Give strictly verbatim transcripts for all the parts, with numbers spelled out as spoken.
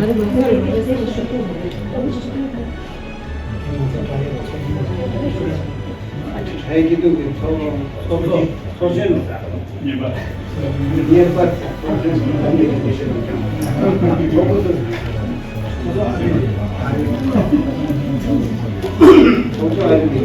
ཨ་རི་མ་ཁ་རེ་མ་རེ་ཟེར་ཤོག་གི་མ་རེད། ཨ་ཁྲའི་ཀི་ཏུ་གི་ཚོགས་ཚོགས་ཚོགས་ཆེན་ཉེར་པ་ཉེར་པ་ཚོགས་ཆེན་ཚོགས་ཚོགས་ཨ་རི་ཚོགས་ཚོགས་ཨ་རི།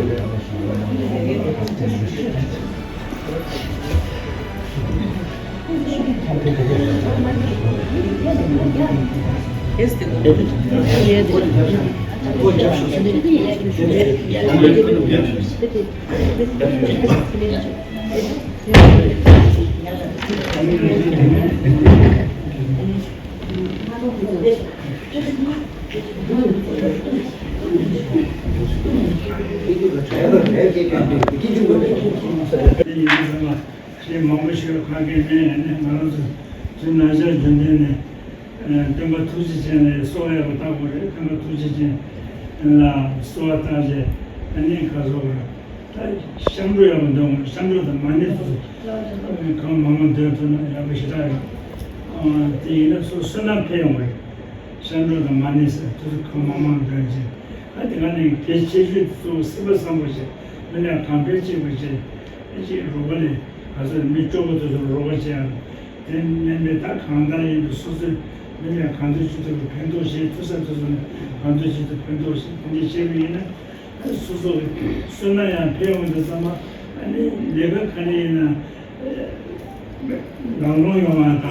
ཞེས་མང་པོ་ཞིག་ལ་ཁ་སྐད་ནས་ནི་ང་རང་ཚོ་ཚོའི་ན་བྱ་རྒྱུན་ལྡན་ནས་སྟོན་པ་ཐུགས་རྗེ་ཅན་ལ་གསོལ་བ་ཡག་པོ་བཏབ་དགོས་རེད། སྟོན་པ་ཐུགས་རྗེ་ཅན་ལ་གསོལ་བ་བཏབ་རྗེས་ཨ་ནི་ཁ་སོགས་ལ་ད་སྐྱབས་འགྲོ་ཡག་པོ་འདོན་དགོས་རེད། སྐྱབས་འགྲོ་དང་མ་ཎི་ཚོ་གང་མང་མང་འདོན་ཐུབ་ན་ཡག་པོ་ཞེ་དྲག་ཡོད། དེ་ཡིན་ན་སོ་བསོད་ནམས་འཕེལ་ཡོང་གི་རེད། སྐྱབས་འགྲོ་དང་མ་ཎི་ཟེར་དུས་ཚོད་གང་མང་མང་འདོན་རྗེས། ད་དེ་ག་ནས་གལ་ཆེ་ཤོས་དེ་ཚོ་སེམས་པ་བཟང་པོ་བྱས། མི་ལ་གང་ཕན་བྱེད་པ་བྱས། ཨ་ཅེ་རོགས་པ་ལས་ག་ཚོད་མི་སྐྱོ་པོ་དེ་ཚོར་རོགས་པ་བྱས་ཡང་། དེ་མིན་པའི་ད་གང་ལྟར་ཡིན་དུས་སོ་སོས་མི་ལ་གང་འདོད་ཅི་ཐུབ་ཀྱི་ཕན་ཐོགས་བྱེད་ཐུབ་ས་དེ་ཚོ་ནས་གང་འདོད་ཅི་ཐུབ་ཕན་ཐོགས་བྱེད། དེ་འདྲ་བྱས་པ་ཡིན་ན། སོ་སོ་གི་བསོད་ནམས་ཡང་འཕེལ་ཡོང་དུས་ཙམ་པ། ཨ་ནི་ལས་ཀ་ག་རེ་ཡིན་ན་ལམ་ལྷོང་ཡོང་བ་དང་།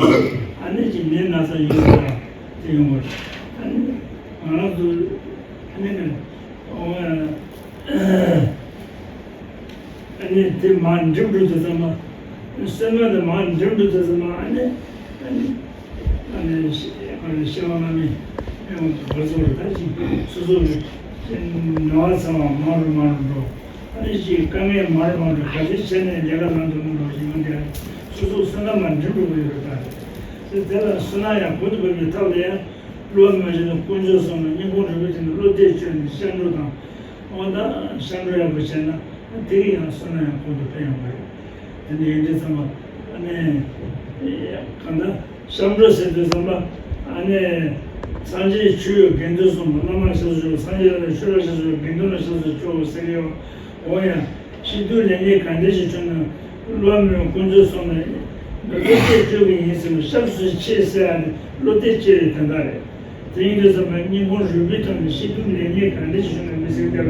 ཨ་ནི་ཅིག་ནད་ན་ཚ་ཡོང་བ་དེ་ཡོང་བ། ཨ་ནི་ང་རང་ཚོ་ཨ་ནི་ཨ་ནི་དེ་མར་འགྲིམ་འགྲོ་དུས་ཙམ་པ། བསོད་ནམས་དེ་མར་འགྲིམ་འགྲོ་དུས་ཙམ་པ། ཨ་ནི་ཨ་ནི། ཨ་ནི་ཤི་ཨ་ནི་ཤི་བ་ལ་མི་ཡང་བར་སོང་རེ་ད་ཅིག་སོ་སོ་གི་ནད་པ་ཚ་བ་མང་རུ་མང་རུ་འགྲོ། ཨ་ནི་ཅིག་དཀའ་ངལ་མང་རུ་མང་རུ་ག་ཚོད་བྱས་ནས་ལས་ཀ་ལམ་དུ་མི་འགྲོ་ཞིག་ཡོང་དེ། སོ་སོ་བསོད་ནམས་མར་འགྲིམ་འགྲོ་གི་ཡོད་རེད་ད། དེ་དེ་ལ་བསོད་ནམས་ཡང་གོང་དུ་འཕེལ་བའི་ཐབས་ལ་ཡང་། སློབ་མ་བྱས་ན་དཀོན་མཆོག་གསུམ་ལ་སྙིང་ཁོང་རུས་པའི་གཏིང་ནས་བློ་གཏད་བཅོལ་ནས་སྐྱབས་འགྲོ་དང་། འོ་ད་སྐྱབས་འགྲོ་ཡག་པོ་བྱས་ན་དེ་གི་ཡང་བསོད་ནམས་ཡང་གོང་དུ་འཕེལ་ཡོང་གི་རེད། དེ་ནས་ཡིན་དུས་ཙམ་པ་ཨ་ནི་གང་ལྟར་སྐྱབས་འགྲོ་ཟེར་དུས་ཙམ་པ་ཨ་ནི་སངས་རྒྱས་ཆོས་དགེ་འདུན་གསུམ་པོ། བླ་མ་ལ་སྐྱབས་སུ་མཆིའོ། སངས་རྒྱས་ལ་ཆོས་ལ་སྐྱབས་སུ་མཆིའོ། དགེ་འདུན་ལ་སྐྱབས་སུ་མཆིའོ་ཟེར་གི་ཡོད། འོ་ཡང་། སྐྱིད་སྡུག་ལེགས་ཉེས་ག་འདྲ་ཞིག་བྱུང་ན་སློབ་མའི་དཀོན་མཆོག་གསུམ་ལ་བློ་གཏད་བཅོལ་གྱི་ཡིན་ཟེར་བའི་སྐྱབས་སུ་མཆི་ཟེར་ཡ་ནི་བློ་གཏད་བཅོལ་བའི་དོན་དག་རེད། དེ་ཡིན་དུས་ཙམ་པ་སྙིང་ཁོང་རུས་པའི་ཐོག་ནས་སྐྱིད་སྡུག་ལེགས་ཉེས་ག་འདྲ་ཞིག་བྱུང་ན་མི་ཟེར་དེ་ལ་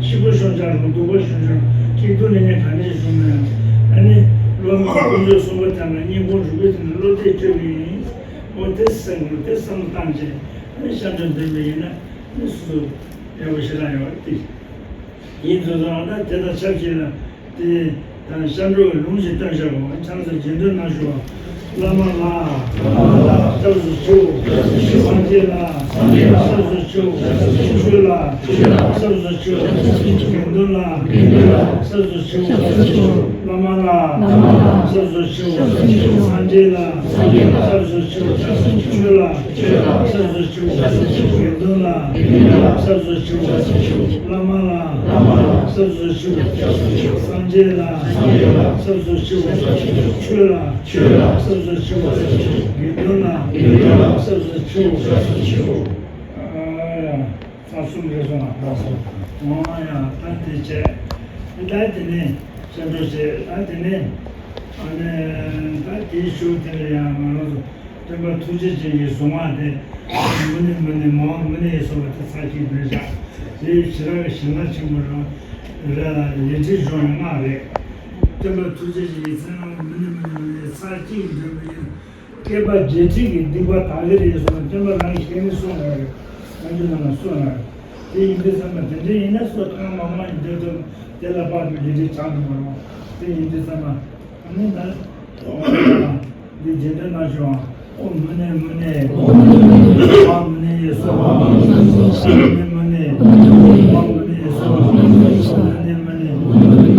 ཤི་བོ་ཤོང་ཆགས་རུང་སྡུག་པོ་ཤོང་ཆགས་སྐྱིད་སྡུག་ལེགས་ཉེས་ག་འདྲ་ཞིག་བྱུང་ན་ཡང་ཨ་ནི་སློབ་མ་དཀོན་མཆོག་གསུམ་པོ་ཐམས་ལ་སྙིང་ཁོང་རུས་པའི་ཐོག་ནས་བློ་གཏད་བཅོལ་གྱི་ཡིན། འོ་དེ་སེམས་ཁོང་དེ་བསམ་བློ་བཏང་བྱས་ཨ་ནི་སྐྱབས་འགྲོ་འདོན་པ་ཡིན་ན་ཨ་ནི་སོ་སོ་ཡག་པོ་ཞེ་དྲག་ཡོད་རེད་དེ། ཡིན་དུས་ཙང་ད་དེ་དང་ཆབས་ཅིག་ལ་དེ་དང་སྐྱབས་འགྲོ་གི་ལུང་ཞིག་སྟོན་བྱ་དགོས། ཁྱེད་ཚོས་རྗེས་ཟློས་གནང་ཞུ་བ། བླ་མ་ལ་སྐྱབས་སུ་མཆིའོ། སངས་རྒྱས་ལ་སྐྱབས་སུ་མཆིའོ། ཆོས་ལ་སྐྱབས་སུ་མཆིའོ། དགེ་འདུན་ལ་སྐྱབས་སུ་མཆིའོ། བླ་མ་ལ་སྐྱབས་སུ་མཆིའོ། སངས་རྒྱས་ལ་སྐྱབས་སུ་མཆིའོ། ཆོས་ལ་སྐྱབས་སུ་མཆིའོ། དགེ་འདུན་ལ་སྐྱབས་སུ་མཆིའོ། བླ་མ་ལ་སྐྱབས་སུ་མཆིའོ། སངས་རྒྱས་ལ་སྐྱབས་སུ་མཆིའོ། ཆོས་ལ་སྐྱབས་སུ་མཆིའོ། དགེ་འདུན་ལ་སྐྱབས་སུ་མཆིའོ། ཨ་ཡ། ས་གསུམ་རེ་སོང་ང་། ཨོ་ཡ། ད་དེ་བྱས། ད་དེ་ནས་སྐྱབས་འགྲོ་བྱས། ད་དེ་ནས་ཨ་ནི་ད་དེའི་ཤུལ་དེ་ལ་ཡང་ང་རང་ཚོ་སྟོན་པ་ཐུགས་རྗེ་ཅན་གྱི་གཟུངས་སྔགས་དེ། མུ་ནེ་མུ་ནེ་མ་ཝང་མུ་ནེ་ཡེ་སྭཱ་ཧཱ་དེ་ཚར་གཅིག་འདོན་བྱ། དེ་ཞེ་དྲག་གི་ཞལ་སྔ་ཆེན་པོ་རང་རེད་ལ་ལས་འབྲས་སྦྱོང་བའི་སྔགས་རེད། སྟོན་པ་ཐུགས་རྗེ་ཅན་གྱི་མཚན་ལ་མུ་ནེ་མུ་ནེ་མུ་ནེ་ཚར་གཅིག་འདོན་པ་ཡིན། བསྐལ་པ་བརྒྱད་ཁྲི་གི་སྡིག་པ་དག་གི་རེད་གསུངས་ན་སྟོན་པ་རང་གིས་གཏན་ནས་གསུངས་ཡོད་རེད། སྔ་འགྱུར་ནང་ལ་གསུངས་ཡོད་རེད། དེ་ཡིན་དུས་ཙམ་པ་དེ་འདྲ་ཡིན་ན་སོ་ཐེངས་མང་མང་ཡིན་དུས་ཙམ་དེ་ལ་དཔག་ཏུ་མེད་པའི་ལས་འབྲས་བྱང་དུ་འགྲོ་རོགས། དེ་ཡིན་དུས་ཙམ་པ་ཨ་ནི་ད་འདི་རྗེས་ཟློས་གནང་ཞུ་ཨང་། ཨོཾ་མུ་ནེ་མུ་ནེ་ཨོཾ་མུ་ནེ་ཡེ་སྭཱ་ཧཱ། མུ་ནེ་མུ་ནེ་ཨོཾ་མུ་ནེ་ཡེ་སྭཱ་ཧཱ། མུ་ནེ་མུ་ནེ་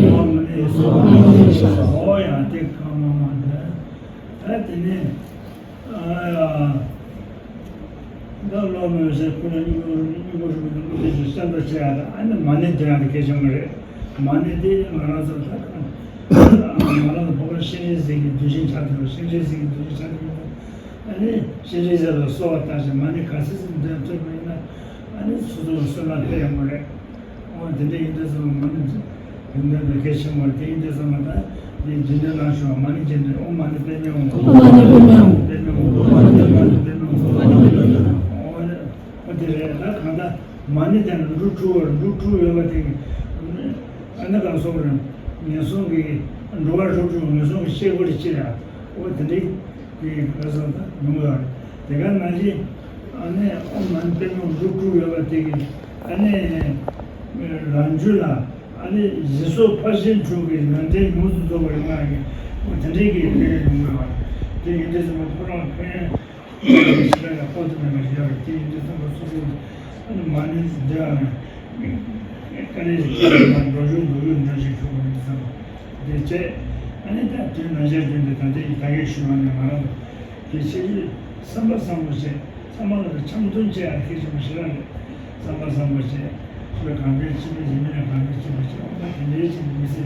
ཨོཾ་མུ་ནེ་ཡེ་སྭཱ་ཧཱ། ཨོ་ཡ་དེ་གང་མང་མང་འདུག་ད་དེ་ནས་ཨ་ཡ། ད་སློབ་མ་ཟེར་ཁོ་ན་སྙིང་པོ་སྙིང་པོ་རུས་པའི་ནང་དུ་དེ་བཞིན་བསམ་པ་བྱེད་ཡ་དང་། ཨ་ནི་མ་ཎི་འདོན་ཡ་དེ་གལ་ཆེན་པོ་རེད། མ་ཎི་དེ་ང་རང་ཚོ་ད་ང་རང་ཚོ་བོད་པ་སྤྱན་རས་གཟིགས་ཀྱི་གདུལ་ཞིང་ཆགས་ཐུབ། སྤྱན་རས་གཟིགས་ཀྱི་གདུལ་ཞིང་ཆགས་ཐུབ། ཨ་ནི་སྤྱན་རས་གཟིགས་ལ་གསོལ་བ་བཏབ་བྱས་མ་ཎི་ག་ཚོད་ཙམ་འདོན་ཐུབ་པ་ཡིན་ན་ཨ་ནི་སོ་སོ་ལ་བསོད་ནམས་འཕེལ་ཡོང་གི་རེད། འོ་དེ་འདྲ་ཡིན་དུས་ཙམ་པ་མ་ཎི་འདོན་པ་གལ་ཆེན་པོ་རེད། དེ་ཡིན་དུས་ཙམ་པ་ད་འདི་རྗེས་ཟློས་གནང་ཞུ་ཨང་། མ་ཎི་རྗེས་ཟློས། ཨོཾ་མ་ཎི་པདྨེ་ཧཱུྃ། ཨོཾ་མ་ཎི་པདྨེ་ཧཱུྃ། པདྨེ་ཧཱུྃ། པདྨེ་ཧཱུྃ། ཨོཾ་མ་ཎི་པདྨེ་ཧཱུྃ། ཨོ་དེ་རེད། ད་གང་ལྟར་མ་ཎི་དེ་ལ་འབྲུ་དྲུག་ཡོད་རེད། འབྲུ་དྲུག་ཡོད་པ་དེ་གི་ཨ་ནི་གང་སོང་རེད། ངན་སོང་གི་འགྲོ་བ་རིགས་དྲུག་ངན་སོང་གི་གཤེད་པོ་རེ་ཅི་རེད། ཨོ་དེ་འདྲའི་དེ་ག་ས་ད་ཡོང་གི་ཡོད་རེད། དེ་ག་ནང་བཞིན་ཨ་ནི་ཨོཾ་མ་ཎི་པདྨེ་ཧཱུྃ་འབྲུ་དྲུག་ཡོད་པ་དེ་གི་ཨ་ནི་རང་རྒྱུད་ལ་ཨ་ནི་སྦྱིན་སོགས་ཕར་ཕྱིན་དྲུག་གི་ཡོན་ཏན་ཡོངས་སུ་རྫོགས་པར་མངའ་ཡི། ཨོ་དེ་འདྲའི་གི་ཕན་ཡོན་ཡོང་གི་ཡོད་རེད། དེ་ཡིན་དུས་ཙམ་པ་ཁོ་རང་ཕན་ཡོན་ཞེ་དྲག་ཡང་དཔག་ཏུ་མེད་པ་ཞིག་ཡོད་རེད། དེ་ཡིན་དུས་ཙམ་པ་སོ་སོ་ཨ་ནི་མ་ཎི་འདི་ཨ་ནི་དཀའ་ལས་ཤིག་ཁྱེར་ནས་འགྲོ་ཞུགས་འགྲོ་ཡུལ་འགྲོ་ཞིག་ཞུགས་པ་རེད་བསམ། དེ་བྱས་ཨ་ནི་ད་དུས་ནང་ཞག་རྒྱུན་དུ་ད་ལྟའི་ད་གིན་ཞུས་པ་ནས་ང་རང་གི་ཆེད་ཡུལ་བསམ་པ་བཟང་པོ་བྱས། ཚང་མ་ལ་འཆམ་མཐུན་བྱེད་ཡ་གལ་ཆེན་པོ་ཞེ་དྲག་རེད། བསམ་པ་བཟང་པོ་བྱས། ཆོས་གང་ཕན་བྱེད་པ་བྱས། མི་ལ་གང་ཕན་བྱེད་པ་བྱས། འོ་ན་དེ་འདྲའི་ཆེད་དུ་མི་ཚེ་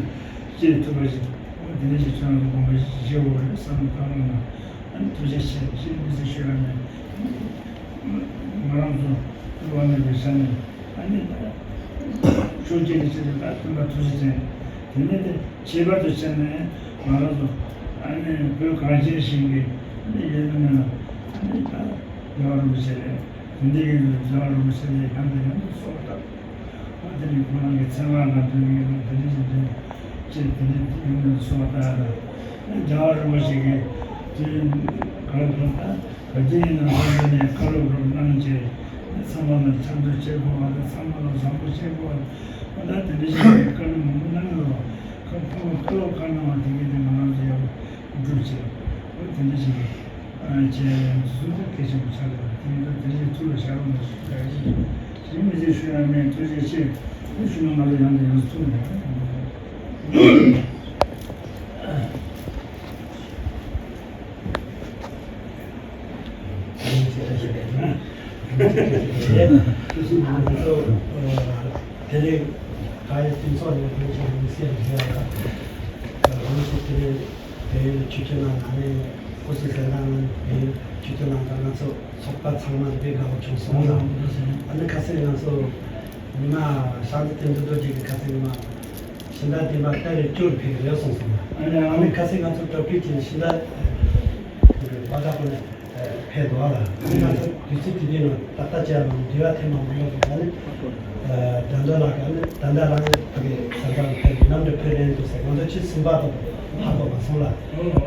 སྐྱེལ་ཐུབ་པ་ཞིག་འོ་དེ་འདྲའི་ཞིག་ཁྱོད་རང་ཚོ་དགོངས་པ་ཞིག་བཞེས་དགོས་པ་རེད་བསམ་བློ་བཏང་རོགས་གནང་། ཨ་ནི་ཐུགས་རྗེ་ཆེ་ཞེས་དམིགས་བསལ་ཞུ་ཡ་མེད། ང་རང་ཚོ་བློ་མེད་པའི་ཆ་ནས་ ཨ་ནི་ད་ཕྱོགས་གཅིག་ནས་བྱས་ཏེ་ད་སྟོན་པ་ཐུགས་རྗེ་ཅན། དེ་ནས་དེ་ཁྱད་པར་དུ་བྱས་ནས་ང་རང་ཚོ་ཨ་ནི་བོད་གངས་ཅན་ཞིང་གི་ཨ་ནི་ཡོད་ན་མེད་ན་ཨ་ནི་ད་རྒྱལ་བ་རིན་པོ་ཆེ་རེད། དེ་འདི་ཡིན་ན་རྒྱལ་བ་རིན་པོ་ཆེ་ལ་ཡང་དང་ཡང་དུ་གསོལ་བ་བཏབ། ཨ་དེ་ནས་ཁོ་རང་གི་ཚེ་དབང་དང་དེ་ནས་དེ་འདྲ་ཞིག་འདྲ་ཅེས་དེ་འདྲ་ཡིན་ན་གསོལ་བ་བཏབ་ཡ་དང་། རྒྱལ་བ་རིན་པོ་ཆེ་གིས་དེ་ག་རེ་ག་རེ་ད། བོད་དོན་ཡིན་ན་ལྷོ་འདི་ནས་བཀའ་སློབ་རོབ་གནང་བྱས། ཚང་མ་ལ་ཆབ་མདོ་བྱེད་དགོས་པ་དང་ཚང་མ་ལ་བཟང་པོ་བྱེད་དགོས་པ་དང་། ད་དེ་འདྲ་ཞིག་གི་བཀའ་སློབ་མང་པོ་གནང་ཡོད་རེད་བ། ཁ་ཁོང་བཀའ་སློབ་བཀའ་གནང་བ་དེ་གའི་དེ་ང་རང་ཚོ་ཡག་པོ་སྒྲུབ་བྱས། འོ་དེ་འདྲ་ཞིག་གི་བྱས་ཡང་དུས་ཚོད་ད་གལ་ཆེན་པོ་ཆགས་ཡོད་རེད། དེ་ཡིན་ད་དེ་འདྲ་ཞིག་ཐུགས་ལ་བཞག་རོགས་གནང་ཞུ་ཡག་ཞིག་ཞིག་མི་ཚེ་ཞུ་ཡག་མེད། ཐུགས་རྗེ་ཆེ། དེ་ཞུ་ན་ང་ཚོ་ཡང་དང་ཡང་དུ་ཐུགས་ནས། དེ་རིང་ད་ཡ་དེང་སང་ནས་དེང་སང་མི་སེར་ཞིག་ཡ་ལ་དེ་རིང་ཆུ་ཆུ་ནང་ནང་ནས་ཀུ་སི་ཟེར་ན་ནང་དེ་ཆུ་ཆུ་ནང་དང་ང་ཚོ་ཚོགས་པ་ཚང་མ་དེ་དགའ་བོ་བྱུང་སོང་ལ། ཨ་ནི་ཁ་སང་ང་ཚོ་ཉི་མ་ཤར་དུ་དེ་འདུག་རྡོ་རྗེ་གི་ཁ་སང་ཉི་མ་ཕྱི་ཟླ་བདུན་པ་ཏ་རིག་བཅུ་ལ་ཕེབས་ཀྱི་རེད་གསུངས་སོང་ལ། ཨ་ནི་ཨ་ནི་ཁ་སང་ང་ཚོ་གྲ་སྒྲིག་བྱས་ནས་ཕྱི་ཟླ་བ་ད་པོ་ནས་ཕེབས་འདུག་ལ། ཨ་ནི་ང་ཚོ་དུས་ཚོད་དེ་དུས་ནང་ཏག་ཏག་བྱས་ལ་འདི་བ་ཐེངས་མང་པོ་ཡོད་པ་ནི་ད་ལྟ་ལ་ག་ནི་ད་ལྟ་རང་ཕ་གི་ས་ཁང་ཕེབས་ནམ་དུ་ཕེབས་རན་འདུག་ཟེར། ང་ཚོ་ཕྱི་ཟིན་པ་དང་ཧ་གོ་མ་སོང་ལ།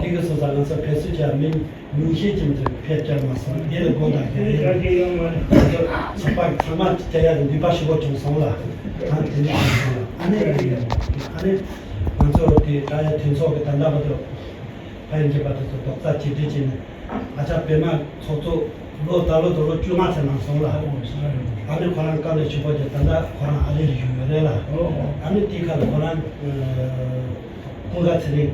དེ་གི་སོང་ཙང་ང་ཚོ་ཕེབས་བསུ་བྱས་མི་ཉུང་ཤས་ཅིག་མ་གཏོགས་ཕེབས་བཅར་མ་སོང་། དེ་ལ་དགོངས་དག་རྒྱག་ཡིན། ཚོགས་པ་ཚང་མ་བཅར་ཡག་གི་འདུན་པ་ཞེ་པོ་བྱུང་སོང་ལ། ད་དེ་ནས་བྱུང་སོང་ལ། ཨ་ནི་ཨ་ནི་ང་ཚོ་དེ་ད་ཡ་དེ་ཚོགས་ཀྱི་ད་ལྟ་བར་དུ་ཕ་ཡིན་གྱི་བར་དུ་ཚོ་རྡོག་རྩ་གཅིག་སྒྲིལ་བྱས་ནས་ཨ་ཅག་པད་མ་ཚོགས་གཙོ་ལོ་ད་ལོ་དུ་ལོ་བཅོ་ལྔ་ཙམ་ནང་སོང་ལ། ཨ་ནི་ཁོ་རང་དཀའ་ལས་ཆེན་པོ་བྱས། ད་ལྟ་ཁོ་རང་ཨ་རིར་བཞུགས་ཡོད་རེད་ལ། ཨ་ནི་དེ་ཁ་ལ་ཁོ་རང་ཀུན་དགའ་ཚེ་རིང་།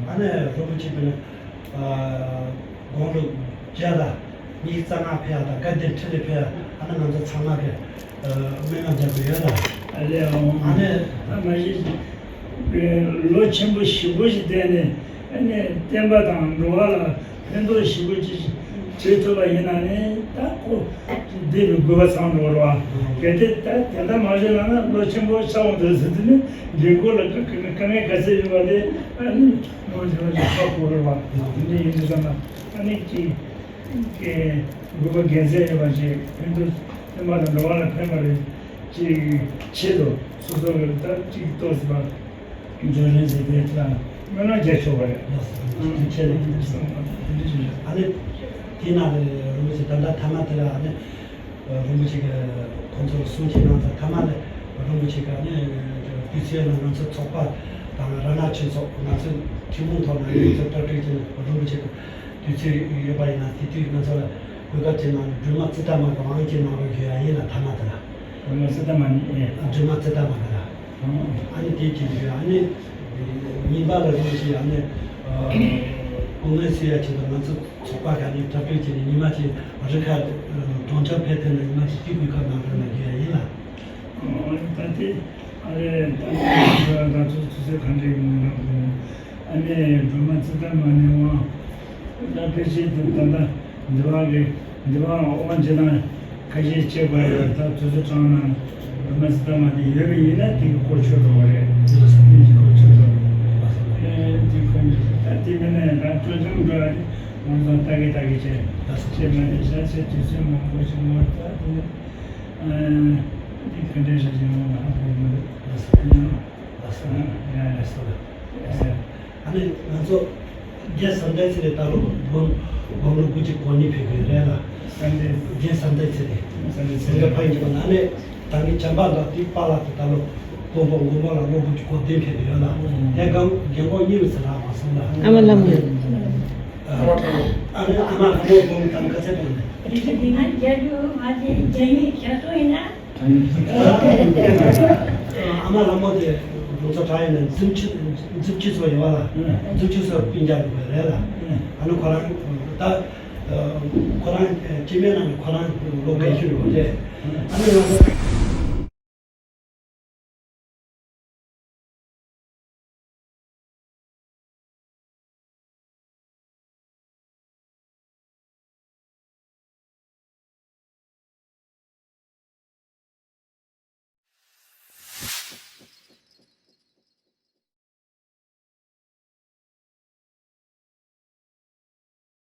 ཨ་ནི་རིན་པོ་ཆེ་པས་ནི། དགུང་ལོ་བརྒྱ་དང་ཉི་ཤུ་རྩ་ལྔ་ཕེབས་ཡག་དང་སྐལ་ལྡན་ཁྲི་ལ་ཕེབས་ཡག་ཨ་ནི་ང་ཚོ་ཚང་མ་གི་སྨོན་ལམ་རྒྱག་དགོས་ཡོད་ལ། ཨ་ལས་འོང་། ཨ་ནི་ད་མ་གཞི་ལོ་ཆེན་པོ་ཞེ་པོ་ཞིག་བསྡད་ནས་ཨ་ནི་བསྟན་པ་དང་འགྲོ་བ་ལ་ཕན་ཐོགས་ཞེ་པོ་ཅིག་བྱེད་ཐུབ་པ་ཡིན་ན་ནི་ད་ཁོ་འདི་རུ་དགོས་པ་ཚང་འགྲོ་རོགས། གལ་ཏེ་ད་དེ་འདྲ་མ་བྱས་ན་ན་ལོ་ཆེན་པོ་ཆགས་འོང་དུས་ཟེར་དུས་ནི་འདི་སྐོར་ལ་དཀའ་ངལ་ག་ཚད་ཡོད་པ་དེ་ཨ་ནི། ནོར་འགྲོ་བའི་ཁ་ཕོ་རེད་བ། དེ་འདྲ་ཡིན་དུས་ཙམ་ན་ཨ་ནི་ཅིག་གི་དགོས་པ་དགེ་མཚན་ཡོད་པ་ཞིག་ཕན་ཚུན་བསྟན་པ་དང་འགྲོ་བ་ལ་ཕན་པ་རེད་ཅིག་ཆེད་དུ་སོ་སོ་གི་ད་ཅིག་ཏོག་ཙམ་འབྱོར་རན་ཟེར་དེ་ལ་སྨོན་ལམ་རྒྱག་ཆོག་པ་རེད། ལགས་སོ། ཆེད་དུ་བསམ་པ་དེ་འདྲ་ཞིག་རེད། ཨ་ནི་དེ་ན་ལས་རིན་པོ་ཆེ་ད་ལྟ་ཐ་མ་དེ་ལ་ཨ་ནི། རིན་པོ་ཆེ་གིས་ཁོང་ཚོར་གསུང་བྱས་གནང་ཙང་ཐ་མ་ལ་རིན་པོ་ཆེ་གིས་ནི་དུས་ཚོད་ནང་ང་ཚོ་ཚོགས་པ་དང་ར་ན་ཆོས་ཚོགས་ང་ཚོ་ཐུན་མོང་ཐོག་ནས་ང་ཚོ་གྲ་སྒྲིག་བྱས་ནས་རིན་པོ་ཆེ་གིས་དུས་ཚོད་ཡོད་པ་ཡིན་ན་དེ་དུས་ང་ཚོ་ལ་གོ་སྐབས་ཅིག་གནང་ནས་སྒྲོལ་མ་ཙི་ཏ་མ་གི་དབང་ཆེན་གནང་རོགས་ཞུ་ཡ་ཡིན་ལ། ཐ་མ་དེ་ལ་སྒྲོལ་མ་ཙི་ཏ་མ་གི་ཨ། སྒྲོལ་མ་ཙི་ཏ་མ་གི་ལ། ཨ་ནི་དེ་གཅིག་ཞུ། ཨ་ནི་གཉིས་པ་ལ་རིན་པོ་ཆེ་ཨ་ནི་སྐུ་ངལ་གསོ་ཡ་ཆེད་དུ་ང་ཚོ་ཚོགས་པ་ག་ནས་གྲ་སྒྲིག་བྱས་ནས་ཉི་མ་གཅིག་རི་ཁ་གྲོང་ཁྱེར་ཕེབས་ཐེངས་ལ་ཉི་མ་གཅིག་གཅིག་གུས་ཁ་གནང་རོགས་གནང་རྒྱུ་ཡ་ཡིན་ལ། ཨ་ནི་ད་ལྟའི་ཨ་ནི་ད་ལྟའི་ང་ཚོ་དུས་ཚོད་ག་འདྲ་ཡིན་ནམ། ཨ་ནི་སྒྲོལ་མ་ཙི་ཏ་མ་ནས་དབང་ད་ཕལ་ཆེར་དུ་ད་ལྟ་འདི་བ་གི་འདི་བ་དབང་ཇི་ལྟར་ཁ་ཤས་གཅིག་པ་ཡོད། ད་དུས་ཚོད་གྲངས་ན་སྒྲོལ་མ་ཙི་ཏ་མ་དེ་ཡོད་པ་ཡིན་ན་དེ་གི་སྐོར་ཆོད་འགྲོ་བ་རེད། དེ་ལ་ས་དེ་གི་སྐོར་ཆོད་འགྲོ་བ་རེད། ཨེ་དེ་ཁོ་ད་དེ་མིན་ན་ཡང་ད་སྤྲོ་འཆམ་འགྲོ་བ་རེད། ང་ཚོ་ལྟ་གི་ལྟ་གི་བྱས་བྱས་མ་རེད། ཤ་ཚའི་དུས་ཚོད་མང་པོ་ཞིག་ངོ་ད་དེ་ཨེ་དེ་ག་འདྲ་ཞིག་ཡོང་ང་ཧ་གོ་མི་འདུག་ལགས་སོ། ཡང་ལགས་སོ། ཡང་ཡང་ལགས་སོ། ཨེ། ཨ་ནི་ང་ཚོ་རྒྱལ་བཟའ་ཟླའི་ཚེ་རེད། ད་རུང་དགུང་དགུང་ལོ་དགུ་བཅུ་གོ་གཉིས་ཕེབས་ཀྱི་རེད་ལ། བཟའ་ཟླའི། རྒྱལ་བཟའ་ཟླའི་ཚེ་རེད། བཟའ་ཟླའི་ཚེ་རེད། ཕ་ཡིན་གྱི་མ་ན་ཨ་ནི་ད་ནི་བྱམས་པ་འདྲ་དེ་པཱ་ལགས་དེ་ད་ལོ་དགོན་པ་དགོན་པ་ལ་ལོ་དགུ་བཅུ་གོ་བདུན་ཕེབས་ཀྱི་ཡོད་ལ། དེ་སྒང་རྒན་གོག་གཉིས་མི་ཚེ་རག་མ་སོང་ལ། ཨ་མ་ལྷ་མོ། ཨ་ནི་ཨ་མ་ལྷ་མོ་དགོང་དམ་ཁ་ཚད་པོ་ནས། དེ་ང་རྒྱ་རྒྱུ་ང་དེ་རྒྱ་ཡིག་ཤར་སོ་ཡིན་ན། ཨ་མ་ལྷ་མོ་དེ་རུ་ཚོ་གྲགས་ཡིན་ན་འཛིན་ཆུ་འཛིན་ཆུ་ཚོ་ཡོད་བ་ལ། འཛིན་ཆུ་ཚོ་སྤུན་ཀྱག་ཡོད་པ་རེད་ལ། ཨ་ནི་ཁོ་རང་ད་ཁོ་རང་སྐྱེ་དམན་ནང་ནས་ཁོ་རང་ལོ་རྒན་ཤོས་ཡོད་རེད། ཨ་ནི་ང་ཚོ་